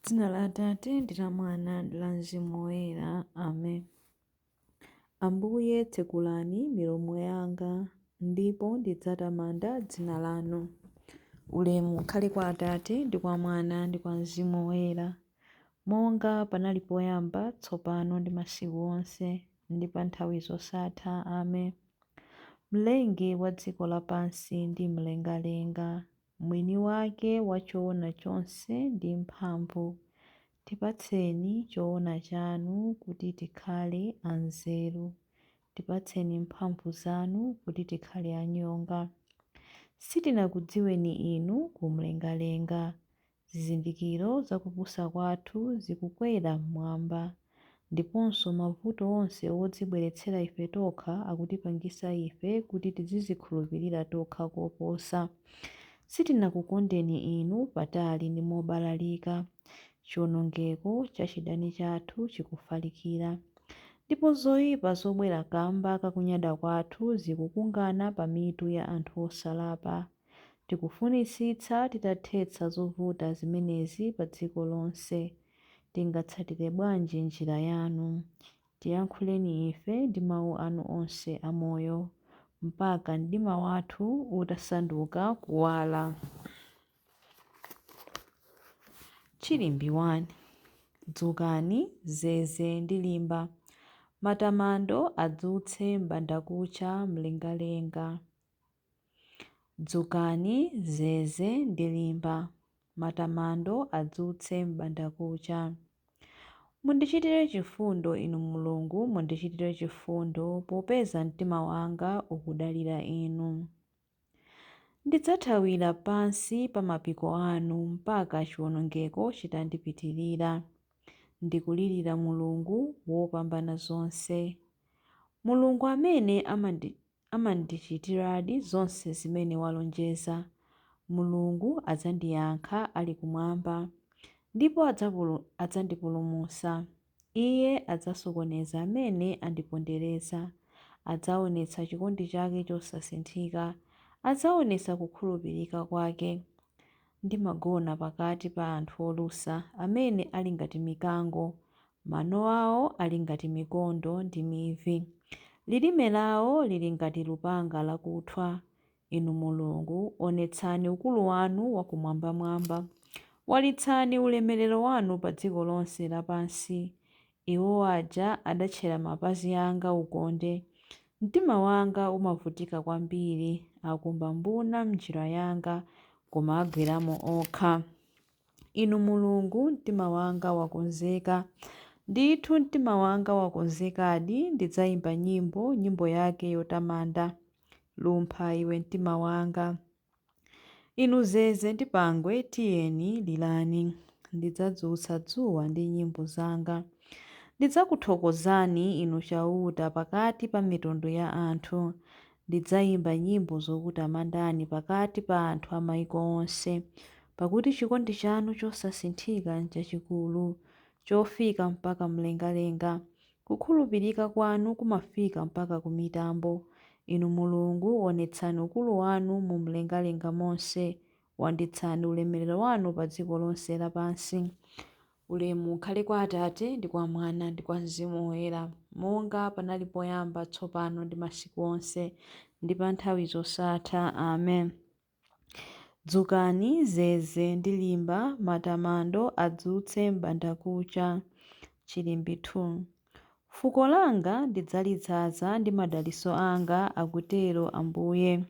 Dzina la Atate ndi la Mwana ndi la Mzimu Woyera. Amen. Ambuye tsekulani milomo yanga, ndipo ndidzatamanda dzina lanu. Ulemu ukhale kwa Atate ndi kwa Mwana ndi kwa Mzimu Woyera, monga panali poyamba, tsopano ndi masiku onse, ndi pa nthawi zosatha. Amen. Mlengi wa dziko lapansi ndi mlengalenga, mwini wake wa choona chonse ndi mphamvu, tipatseni choona chanu kuti tikhale anzeru. Tipatseni mphamvu zanu kuti tikhale anyonga. Sitinakudziweni inu kumlengalenga. Zizindikiro za kupusa kwathu zikukwera m'mwamba, ndiponso mavuto onse odzibweretsera ife tokha akutipangitsa ife kuti tizidzikhulupirira tokha koposa. Sitinakukondeni inu patali ndi mobalalika. Chionongeko cha chidani chathu chikufalikira, ndipo zoipa zobwera kamba ka kunyada kwathu zikukungana pa mitu ya anthu osalapa. Tikufunitsitsa titathetsa zovuta zimenezi pa dziko lonse. Tingatsatire bwanji njira yanu? Tiyankhuleni ife ndi mawu anu onse amoyo, mpaka mdima wathu utasanduka kuwala. Chilimbi 1. Dzukani, zeze ndi limba, matamando adzutse m'bandakucha mlengalenga. Dzukani, zeze ndi limba, matamando adzutse m'bandakucha. Mundichitire chifundo, Inu Mulungu, mundichitire chifundo, popeza mtima wanga ukudalira Inu. Ndidzathawira pansi pa mapiko anu mpaka chiwonongeko chitandipitirira. Ndikulirira Mulungu Wopambanazonse, Mulungu amene amandichitiradi zonse zimene walonjeza. Mulungu adzandiyankha ali kumwamba, ndipo adzandipulumutsa. Iye adzasokoneza amene andipondereza. Adzaonetsa chikondi chake chosasinthika. Adzaonetsa kukhulupirika kwake. Ndimagona pakati pa anthu olusa, amene ali ngati mikango. Mano ao ali ngati mikondo ndi mivi. Lilime lao lili ngati lupanga lakuthwa. Inu Mulungu, onetsani ukulu wanu wakumwambamwamba. Walitsani ulemerero wanu pa dziko lonse lapansi. Iwo aja adatchera mapazi anga ukonde. Mtima wanga umavutika kwambiri. Akumba mbuna m'njira yanga, koma agweramo okha. Inu Mulungu, mtima wanga wakonzeka. Ndithu mtima wanga wakonzekadi, ndidzaimba nyimbo, nyimbo yake yotamanda. Lumpha iwe mtima wanga. Inu zeze ndi pangwe, tiyeni, lirani. Ndidzadzutsa dzuwa ndi nyimbo zanga. Ndidzakuthokozani, Inu Chauta, pakati pa mitundu ya anthu. Ndidzaimba nyimbo zokutamandani pakati pa anthu a maiko onse. Pakuti chikondi chanu chosasinthika nchachikulu, chofika mpaka mlengalenga. Kukhulupirika kwanu kumafika mpaka ku mitambo. Inu Mulungu, onetsani ukulu wanu mu mlengalenga monse, wanditsani ulemerero wanu pa dziko lonse lapansi. Ulemu ukhale kwa Atate, ndi kwa Mwana, ndi kwa Mzimu Woyera, monga panali poyamba, tsopano, ndi masiku onse, ndi pa nthawi zosatha. Amen. Dzukani, zeze ndi limba, matamando adzutse m'bandakucha. Chilimbi 2. Fuko langa ndidzalidzaza ndi madalitso anga, akutero Ambuye.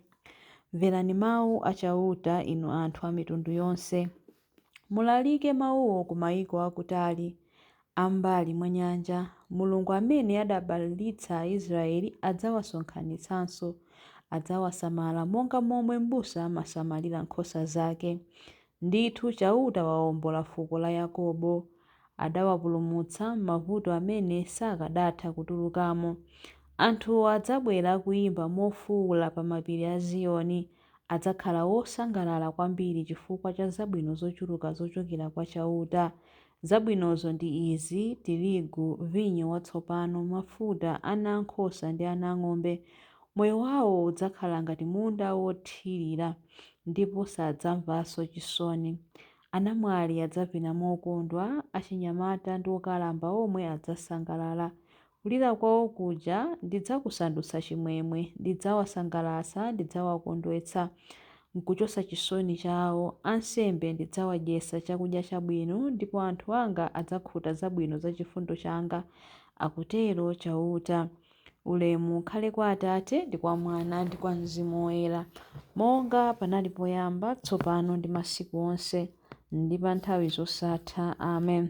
Mverani mau a Chauta, inu anthu a mitundu yonse. Mulalike mauwo ku maiko akutali, a m'mbali mwa nyanja. Mulungu amene adabalalitsa Aisraele adzawasonkhanitsanso. Adzawasamala monga momwe mbusa amasamalira nkhosa zake. Ndithu Chauta waombola fuko la Yakobo. Adawapulumutsa m'mavuto amene sakadatha kutulukamo. Anthuwo adzabwera akuimba mofuula pa mapiri a Ziyoni. Adzakhala osangalala kwambiri chifukwa cha zabwino zochuluka zochokera kwa Chauta. Zabwinozo ndi izi, tirigu, vinyo watsopano, mafuta, ana ankhosa ndi ana ang'ombe. Moyo wao udzakhala ngati munda wothirira, ndipo sadzamvanso chisoni. Anamwali adzavina mokondwa, achinyamata ndi okalamba omwe adzasangalala. Kulira kwawo kuja ndidzakusandutsa chimwemwe, ndidzawasangalatsa, ndidzawakondwetsa n'kuchotsa chisoni chawo. Ansembe ndidzawadyetsa chakudya chabwino, ndipo anthu anga adzakhuta zabwino za chifundo changa, akutero Chauta. Ulemu ukhale kwa Atate ndi kwa Mwana ndi kwa Mzimu Woyera, monga panali poyamba, tsopano ndi masiku onse, ndi pa nthawi zosatha. Amen.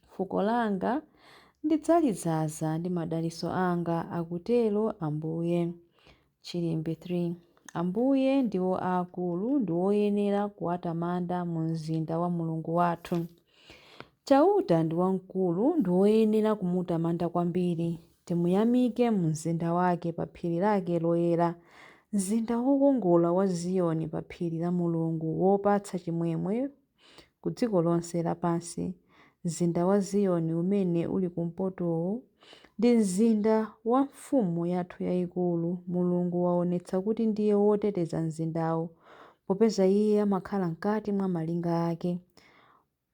Fuko langa ndidzalidzaza ndi madalitso anga, akutero Ambuye. Chilimbi 3. Ambuye ndiwo aakulu ndi woyenera kuwatamanda mu mzinda wa Mulungu wathu. Chauta ndi wamkulu ndi woyenera kumutamanda kwambiri. Timuyamike mu mzinda wake pa phiri lake loyera, mzinda wokongola wa Ziyoni pa phiri la Mulungu wopatsa chimwemwe ku dziko lonse lapansi. Mzinda wa Ziyoni umene uli kumpotowo ndi mzinda wa mfumu yathu yayikulu. Mulungu waonetsa kuti ndiye woteteza mzindawo, popeza iye amakhala mkati mwa malinga ake.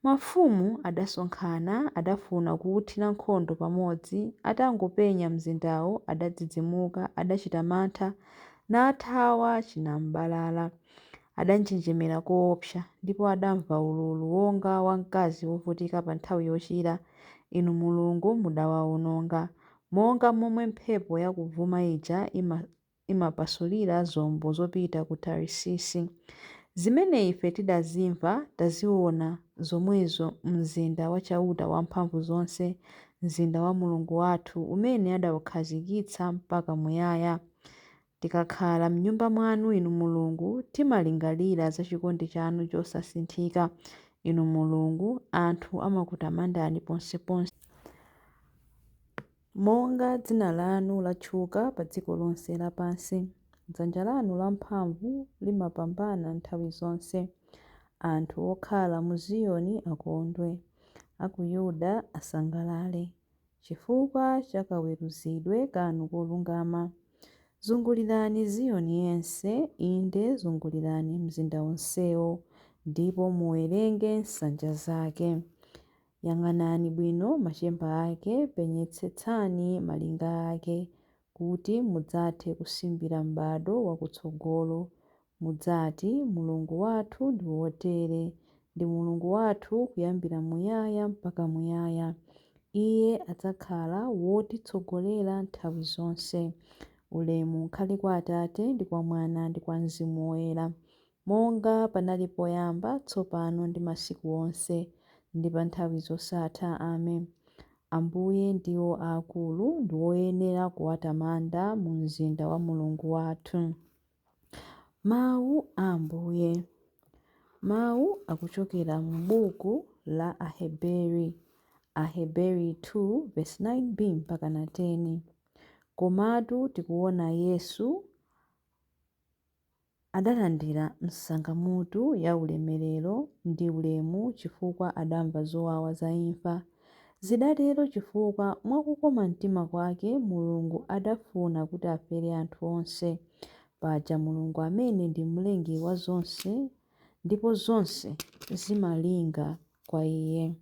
Mafumu adasonkhana, adafuna kuwuthira nkhondo pamodzi. Atangopenya mzindawo, adadzidzimuka, adachita mantha, nathawa chinam'balala. Adanjenjemera koopsa, ndipo adamva ululu wonga wa mkazi wovutika pa nthawi yochira. Inu Mulungu mudawawononga, monga momwe mphepo yakuvuma ija imapasulira zombo zopita ku Tarisisi. Zimene ife tidazimva taziona zomwezo m'mzinda wa Chauta Wamphamvuzonse, mzinda wa Mulungu wathu, umene adawukhazikitsa mpaka muyaya. Tikakhala m'nyumba mwanu, Inu Mulungu, timalingalira za chikondi chanu chosasinthika. Inu Mulungu, anthu amakutamandani ponseponse. Monga dzina lanu latchuka pa dziko lonse lapansi, dzanja lanu lamphamvu limapambana nthawi zonse. Anthu okhala mu Ziyoni akondwe, a ku Yuda asangalale, chifukwa cha kaweruzidwe kanu kolungama. Zungulirani Ziyoni yense, inde zungulirani mzinda wonsewo, ndipo muwerenge nsanja zake. Yang'anani bwino machemba ake, penyetsetsani malinga ake, kuti mudzathe kusimbira m'bado wakutsogolo. Mudzati, Mulungu wathu ndi wotere, ndi Mulungu wathu kuyambira muyaya mpaka muyaya. Iye adzakhala wotitsogolera nthawi zonse. Ulemu ukhale kwa Atate ndi kwa Mwana ndi kwa Mzimu Woyera, monga panali poyamba, tsopano ndi masiku onse, ndi pa nthawi zosatha. Amen. Ambuye ndiwo aakulu ndi woyenera kuwatamanda mu mzinda wa Mulungu wathu. Mawu a Ambuye. Mawu akuchokera mu buku la Aheberi, Aheberi 2 verse 9b mpaka na 10. Komatu tikuona Yesu adalandira msangamutu ya ulemerero ndi ulemu chifukwa adamva zowawa za imfa. Zidatero chifukwa mwakukoma mtima kwake Mulungu adafuna kuti afere anthu onse. Paja Mulungu amene ndi mlengi wa zonse ndipo zonse zimalinga kwa Iye,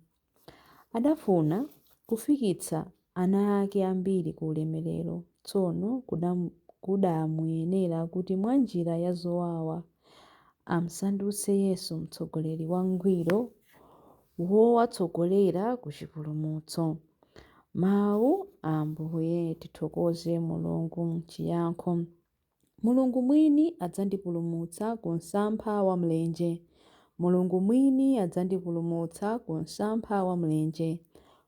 adafuna kufikitsa ana ake ambiri ku ulemerero. Tsono kudamuyenera kuti mwa njira ya zowawa amsandutse Yesu mtsogoleri wangwiro wowatsogolera ku chipulumutso. Mawu a Ambuye. Tithokoze Mulungu. Chiyankho. Mulungu mwini adzandipulumutsa ku msampha wa mlenje. Mulungu mwini adzandipulumutsa ku msampha wa mlenje.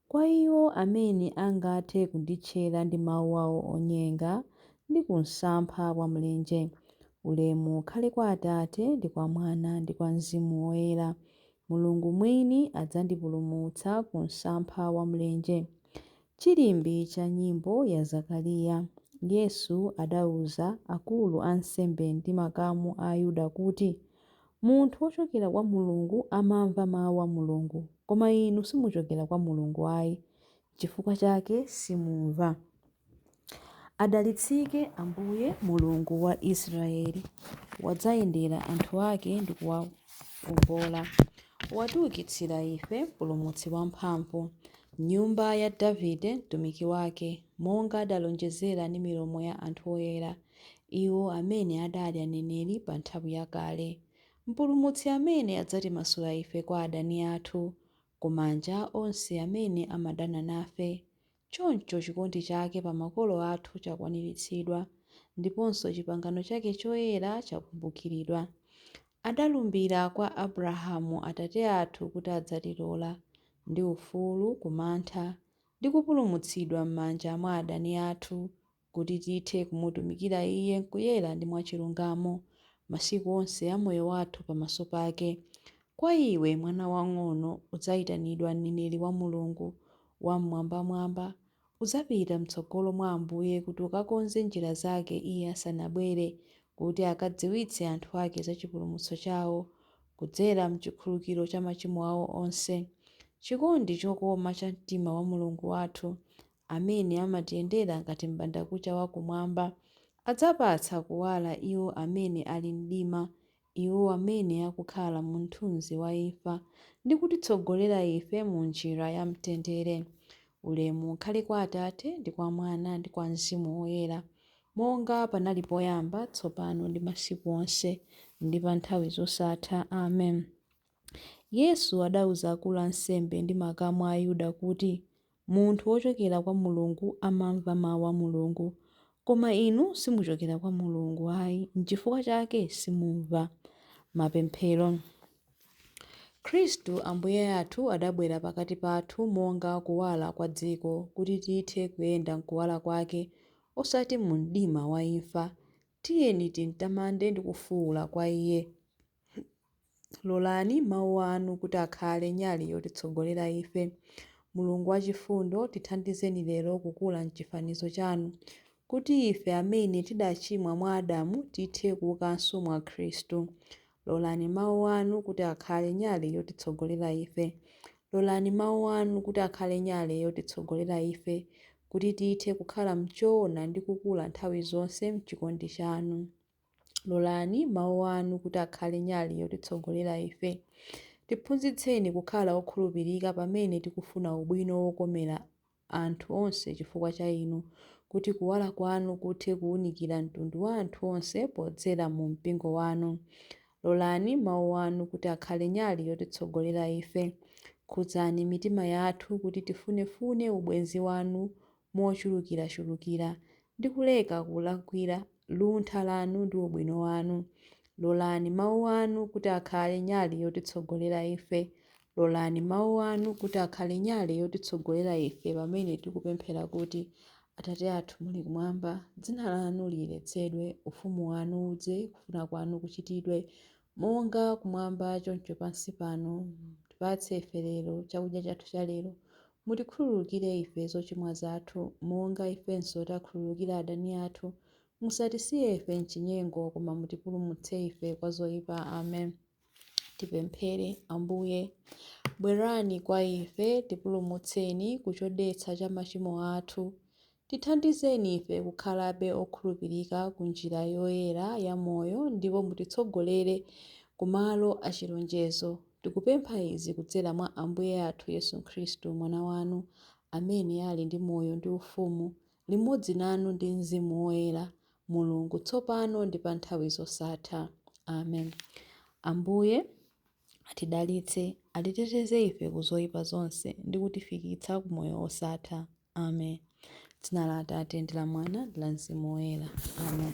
Kwa iwo amene angathe kunditchera ndi mawu awo onyenga, ndi ku msampha wa mlenje. Ulemu ukhale kwa Atate ndi kwa Mwana ndi kwa Mzimu Woyera. Mulungu mwini adzandipulumutsa ku msampha wa mlenje. Chilimbi cha nyimbo ya Zakariya. Yesu adauza akulu a ansembe ndi makamu a Ayuda kuti, Munthu wochokera kwa Mulungu amamva mawu a Mulungu, koma inu simuchokera kwa Mulungu ayi, n'chifukwa chake simumva. Adalitsike Ambuye Mulungu wa Israeli, wadzayendera anthu ake ndi kuwawombola. Watiukitsira ife Mpulumutsi wamphamvu, m'nyumba ya Davide mtumiki wake, monga adalonjezera ndi milomo ya anthu oyera, iwo amene adali aneneri pa nthawi yakale. Mpulumutsi amene adzatimasula ife kwa adani athu, ku manja onse amene amadana nafe. Choncho chikondi chake pa makolo athu chakwaniritsidwa, ndiponso chipangano chake choyera chakumbukiridwa. Adalumbira kwa Abrahamu atate athu kuti adzatilola, ndi ufulu ku mantha, ndi kupulumutsidwa m'manja mwa adani athu, kuti tithe kumutumikira Iye m'kuyera ndi mwachilungamo, masiku onse a moyo wathu pamaso pake. Kwa iwe, mwana wamng'ono, udzayitanidwa mneneri wa Mulungu Wam'mwambamwamba. Udzapita m'tsogolo mwa Ambuye kuti ukakonze njira zake Iye asanabwere, kuti akadziwitse anthu ake za chipulumutso chawo, kudzera m'chikhululukiro cha machimo awo onse. Chikondi chokoma cha mtima wa Mulungu wathu, amene amatiyendera ngati m'bandakucha wa kumwamba, adzapatsa kuwala iwo amene ali mdima, iwo amene akukhala mu mthunzi wa imfa, ndi kutitsogolera ife mu njira ya mtendere. Ulemu ukhale kwa Atate, ndi kwa Mwana, ndi kwa Mzimu Woyera, monga panali poyamba, tsopano ndi masiku onse, ndi pa nthawi zosatha. Amen. Yesu adauza akulu ansembe ndi makamu a Ayuda kuti, Munthu wochokera kwa Mulungu amamva mawu a Mulungu, koma inu simuchokera kwa Mulungu ayi, n'chifukwa chake simumva. Mapemphero. Khristu Ambuye athu adabwera pakati pathu monga kuwala kwa dziko, kuti tithe kuyenda m'kuwala kwake, osati mu mdima wa imfa. Tiyeni timtamande ndi kufuwula kwa Iye. Lolani mawu anu kuti akhale nyali yotitsogolera ife. Mulungu wachifundo, tithandizeni lero kukula m'chifanizo chanu, kuti ife amene tidachimwa mwa Adamu tithe kuukanso mwa Khristu. Lolani mawu anu kuti akhale nyale yotitsogolera ife. Lolani mawu anu kuti akhale nyale yotitsogolera ife, kuti tithe kukhala m'choona ndi kukula nthawi zonse m'chikondi chanu. Lolani mawu anu kuti akhale nyale yotitsogolera ife. Tiphunzitseni kukhala okhulupirika pamene tikufuna ubwino wokomera anthu onse chifukwa cha inu, kuti kuwala kwanu kuthe kuwunikira mtundu wa anthu onse podzera mu mpingo wanu. Lolani mawu anu kuti akhale nyale yotitsogolera ife. Khudzani mitima yathu kuti tifunefune ubwenzi wanu mochulukirachulukira, ndi kuleka kulakwira luntha lanu ndi ubwino wanu. Lolani mawu anu kuti akhale nyale yotitsogolera ife. Lolani mawu anu kuti akhale nyale yotitsogolera ife pamene tikupemphera kuti, Atate athu muli kumwamba, dzina lanu liyeretsedwe, ufumu wanu udze, kufuna kwanu kuchitidwe, monga kumwamba choncho pansi pano. Mutipatse ife lero chakudya chathu cha lero. Mutikhululukire ife zochimwa zathu, monga ifenso takhululukira adani athu. Musatisiye ife m'chinyengo, koma mutipulumutse ife kwa zoyipa. Amen. Tipemphere. Ambuye, bwerani kwa ife, tipulumutseni ku chodetsa cha machimo athu. Tithandizeni ife kukhalabe okhulupirika ku njira yoyera ya moyo ndipo mutitsogolere ku malo a chilonjezo. Tikupempha izi kudzera mwa Ambuye athu Yesu Khristu, Mwana wanu, amene ali ndi moyo ndi ufumu, limodzi nanu ndi Mzimu Woyera, Mulungu, tsopano ndi pa nthawi zosatha. Amen. Ambuye atidalitse, atiteteze ife ku zoyipa zonse, ndi kutifikitsa ku moyo wosatha. Amen. Dzina la Atate ndi la Mwana ndi la Mzimu Woyera. Amen.